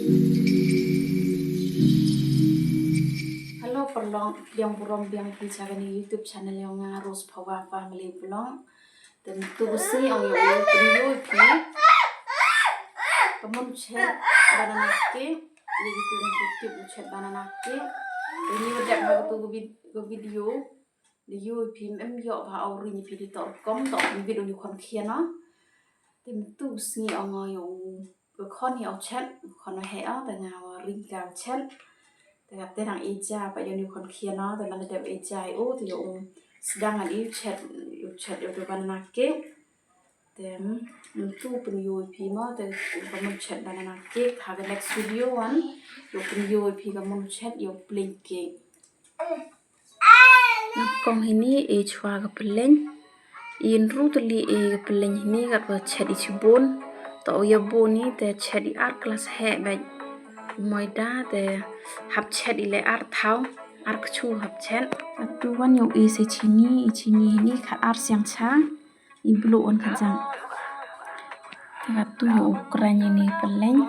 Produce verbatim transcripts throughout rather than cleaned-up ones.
Hello paralok, biang burom biang pisa kane YouTube channel yong nga Rose Phawa Family Vlog. Te mynta ka sngi ong ïa u pynïoh ïa phi ka mon chet banana cake. Ïa kitu ki tip u chet banana cake. Te ngi ïa dep ha katu ka vid-, ka video. Te ïoh ïa phi, em ïoh ba u ring ïa phi, te to rukom to pynbit u ni khon khian no. Te mynta ka sngi ong ïa u ka khon ïa u chet, khon u heh o, te nga u ring ka u chet. Te ka te dang ïa ja ba ïa u ni khon khian no, te man la dep ïa ja ïa u, te ïa u sdang ngan ïa u chet, ïa u chet ïa u banana cake. Te mynta u pynïoh ïa phi mo, te ka mon chet banana cake, ha ka next video wan ïa u pynïoh ïa phi ka mon chet ïa u plain cake. Kong hini e chwa ka pyllein. Ïa hynriew tylli e ka pyllein hini katba chet i chibun. To ïa bun i te chet i ar klas heh bad moida te hap chet i le ar thaw, ar kchu hap chet. Katu wan ïa u e se chini, i chini hini khat ar siang cha. I bluk wan khat jang. Te katu ïa u kraiñ ïa ni pyllein.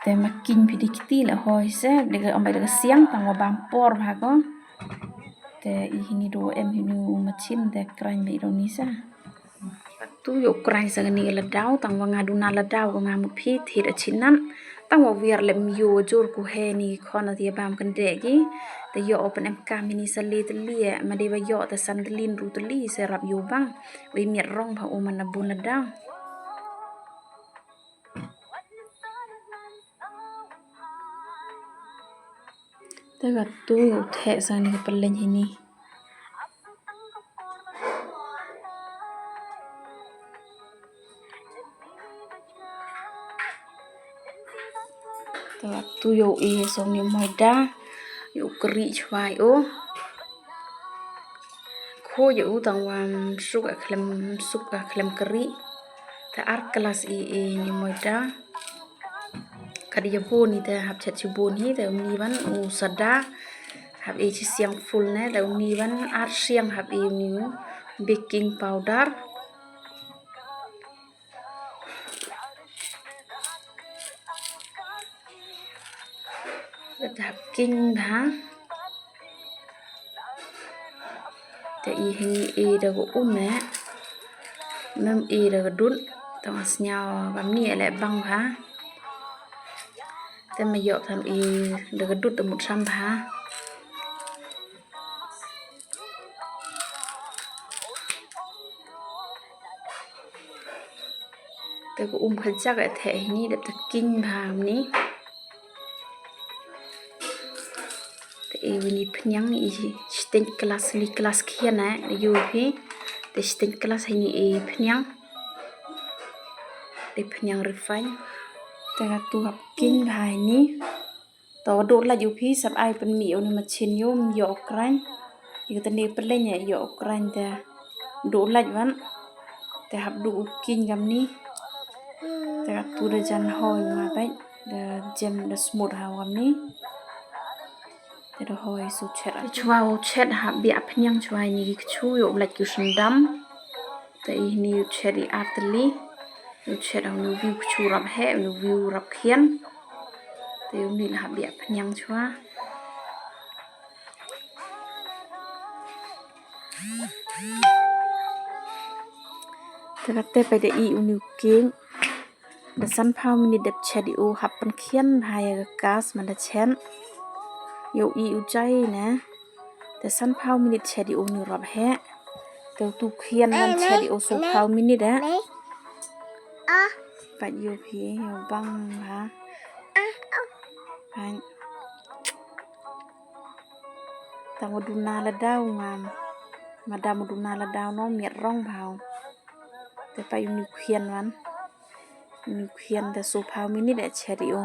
Te ma king phi dei kti la hoi se, dei ka ong ba dei ka siang tang wa bam por bha ko. Te i hini do em hini u machin te kraiñ ba i do ni sa. Katu ïa u kraiñ sa kani ka ladaw tang wa nga duna ladaw ko nga mut phi thied a chinat. Tang wa wiar lem ïoh jur ku he ni khon ati bam kende ki. Te ïoh open em kam hini sa le tylli ma dei ba ïoh te san tylli hynriew tylli se rap ïoh bang. Wei miat rong ba u man a bun ladaw. Te katu u theh sa ni ka pyllein hini. Te katu ïa u e song ni moida. Ïa u kri chwa ïa u. Kho ïa u tang wa msuk a khlem, msuk a khlem kri. Te ar klas i e ni moida. Ka dei ïa bun i te hap chet chibun hi te u ni wan u sada. Hap e chi siang full ne te u ni wan ar siang hap e u ni u baking powder. Te hap king bha. Te i hini e da ka um eh. Mem e da ka dud. Te nga sngew kam ni e le bang bha. Te ma ïoh tam i da ka dud te mut sam bha. Te ka um kha jak e theh hini dep te king bha mni. Te i wini phniang i sting klas ni klas khian eh yu hi. Te sting klas hini i phniang. Te phniang refine. Te katu hap king bha hini. To doh lait ïa u phi sap ai pynmih ïa u ni machin ïa u ïoh u kraiñ. Ïa ka tani pyllein ïa ïoh u kraiñ te doh lait wan. Te hap duh u king kam ni. Te katu da jan hoi ma bait da jem da smooth ha kam ni. Te da hoi su chet. Chwa u chet hap biah phniang chwa ni ki kchu ïoh lait ki sendam. Te i ni u chet i ar tylli. U chet u ni u view kchu rap heh, u ni u view rap khian. Te u ni la hap biah phniang chwa. Te kate pa da i u ni u king. Da san phaw minit dep chet i u hap pynkhian bha ïa ka gas man da chet. Ïa u i u jai ne. Te san phaw minit chet i u ni rap heh. Te u tu khian wan chet i u so phaw minit eh. Pat ïa u phi ïa u bang bha. Pat. Tang u duna la daw ngam. Ma dam u duna la daw no miat rong bha u. Te pat ïa u ni u khian wan. Ni u khian te so phaw minit eh chet i u.